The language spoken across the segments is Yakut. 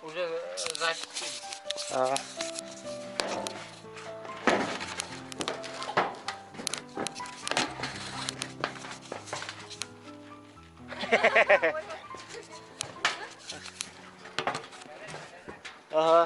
Уже запись. Ага. Ага.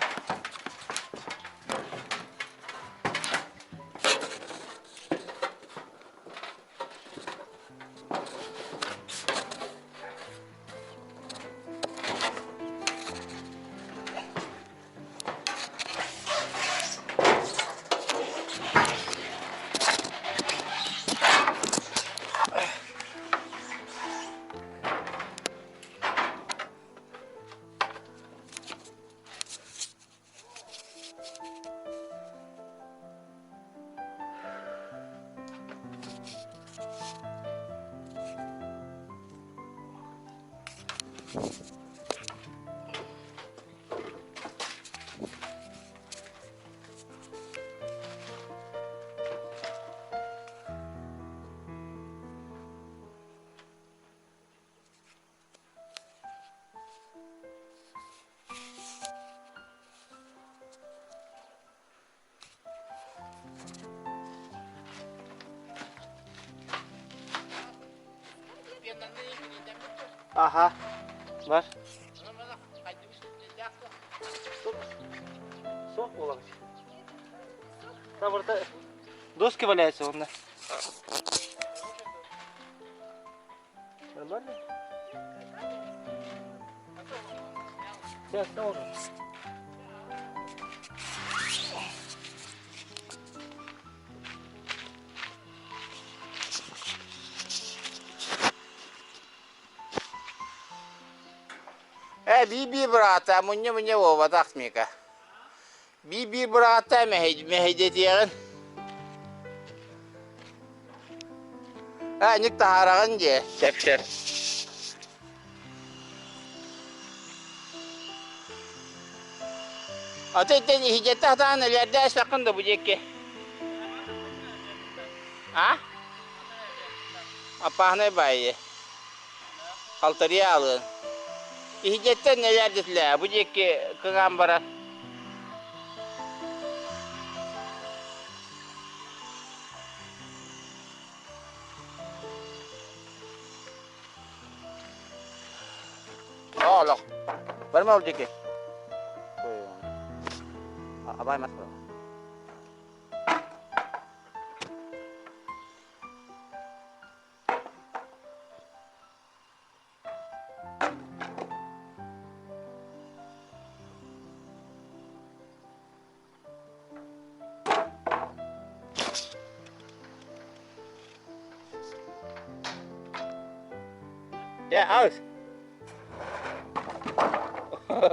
Аха. Бар. Сок буолар. Там доски валяются вон. Нормально? Сейчас, тоже. Э, би-би быраата, мунньа-мунньа буолбатах Мика. Би-би быраата мэһэйдэтиэҕин. Э, ник таһаараҕын дии, сөп-сөп. Аты иттэн иһдьэтте хатаан элээрдээ эспэххин да бу диэки. А? Аппааһынай баайы. Халтарыйа аалыан. Иһдьэттэн элээрдэтилээ бу диэки кыҥаан баран. Олох. Барма ол диэки. Абай мас Дьэ, аус.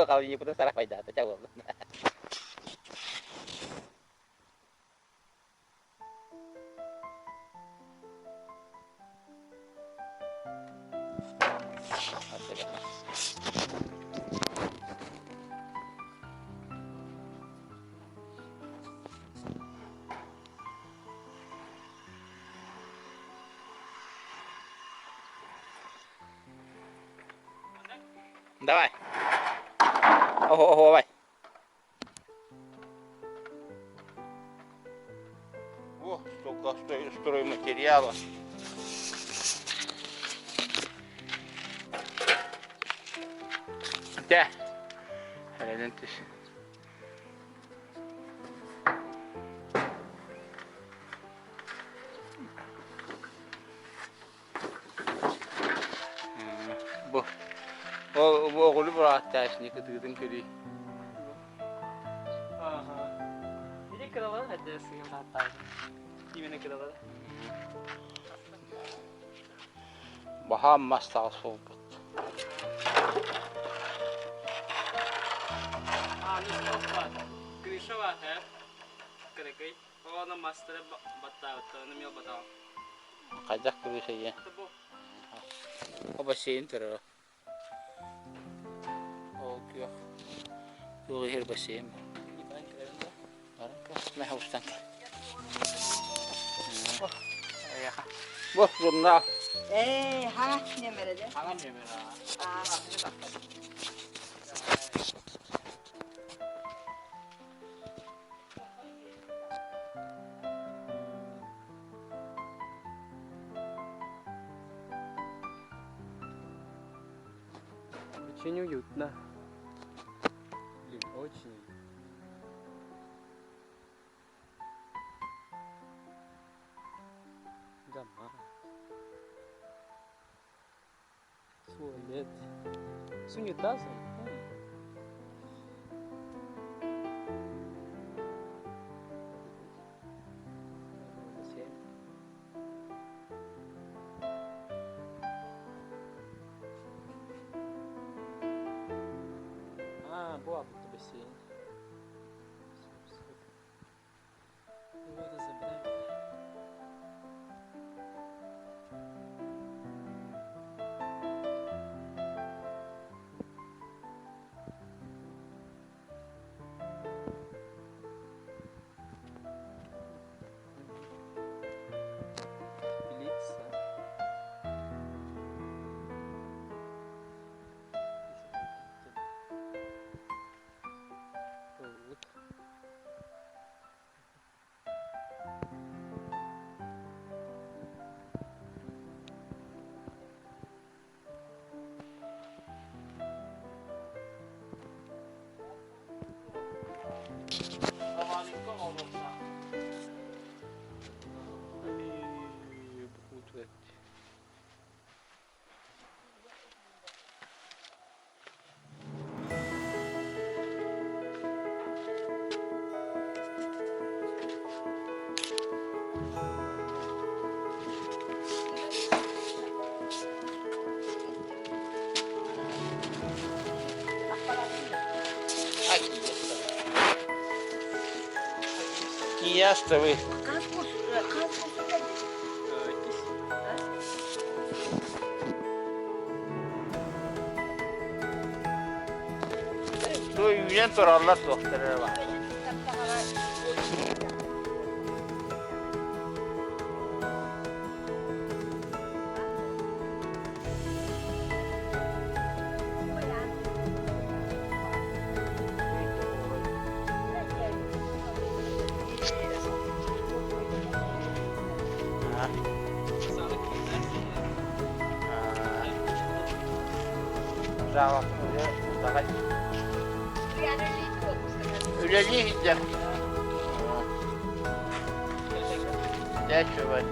Халыйыппытын сарапайдаата, ча буолла. Давай. Ого, ого, давай. О, столько стройматериала. Дэ. Эрэнэн түс. Бу бу оҕолу бырааттаашни кытыытын көрүй. Ага. Или кыралар хадда сыгын тааттаабын. Именно кыралар. Баһаам мас таҕыс буолбут. А, ну стоп, крыша бар, э? Кыракый. Ону мастары баттаабыттар, ону мел батаҕым. Хайдах крыша ийэ? О бассейн турара. Ол күөх. Күөх иһэр бассейн. Бу журнал. Ээ, хаҥас нүөмэрэ да? Хаҥас нүөмэрэ. Очень уютно. Блин, очень уютно. Дома. Туалет. С унитазом? А, була будто бассейн. Воду забрали. Теплица. Пруд. Киястовый. Хас курс, хас курс Үүнэн тураллар туохтара баар. Үлэлии сылдьар. Дьэ, үчүгэй.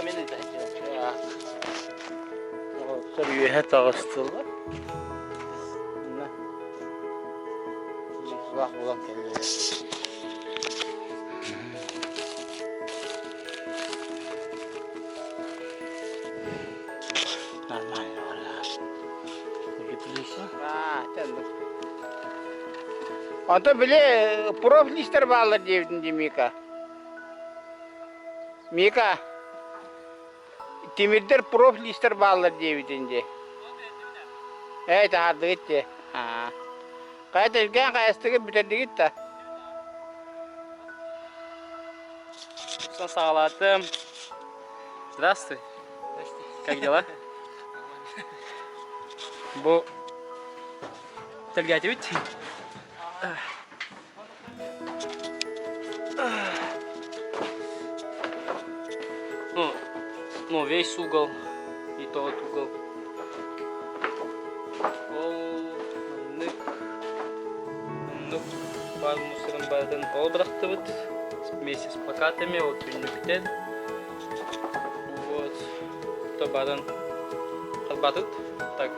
Мин Оҕолор үөһэ таҕыстылар. Лаах булан кэллилэр. Нормально Онто били профлистер бааллар диэбитин дии Мика. Мика, тимирдэр профлистер бааллар диэбитин дии. Ээ, таһаардыгыт дии. Аа. Хайа тэлгээн хайастыгыт бүтэрдигит да? Саҕалаатым. Здравствуй. Как дела? Бу тэлгээтибит. Ну, весь угол и тот угол. Ол маннык маннык баар мусорын барытын ол бырахтыбыт вместе с плакатами ол түннүктэн вот то баран харбатыт так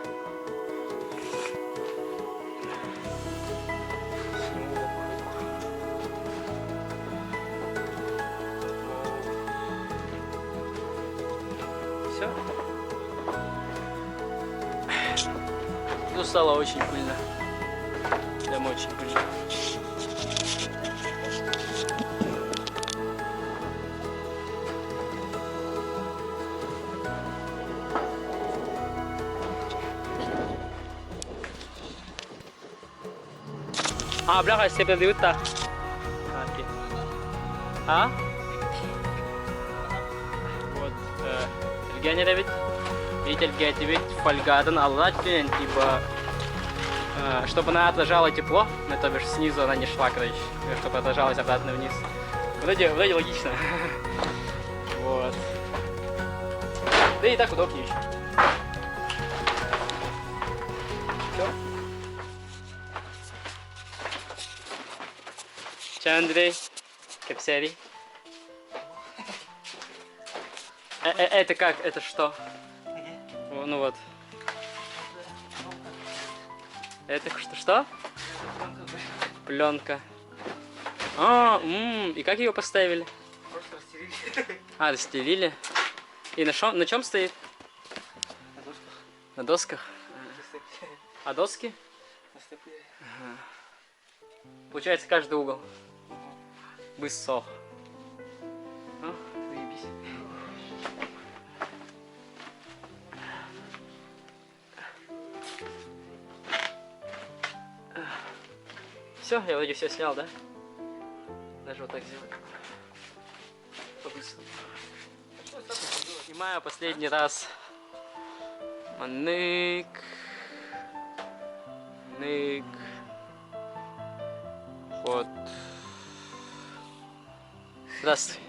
Все. Ну, стало очень пыльно. Прям очень пыльно. А, бляха, сепедиута. А? Тэлгээн эрэбит. И тэлгээтибит фольгатын аллара өттүнэн типа чтобы она отражала тепло, ну, то бишь снизу она не шла, короче, чтобы отражалась обратно вниз. Вроде, вроде логично. Вот. Да и так удобнее еще. Все. Чэ, Андрей, кэпсээри. Это как? Это что? Ну вот. Это что? Что? Пленка. А, и как ее поставили? Просто расстелили. А, расстелили. И на, шо, на чем стоит? На досках. На досках? А доски? На степлере. Ага. Получается каждый угол. Высох. А, заебись. Все, я вроде все снял, да? Даже вот так сделаю. По-быстрому. Снимаю последний раз. Манык. Нык. Вот. Здравствуй.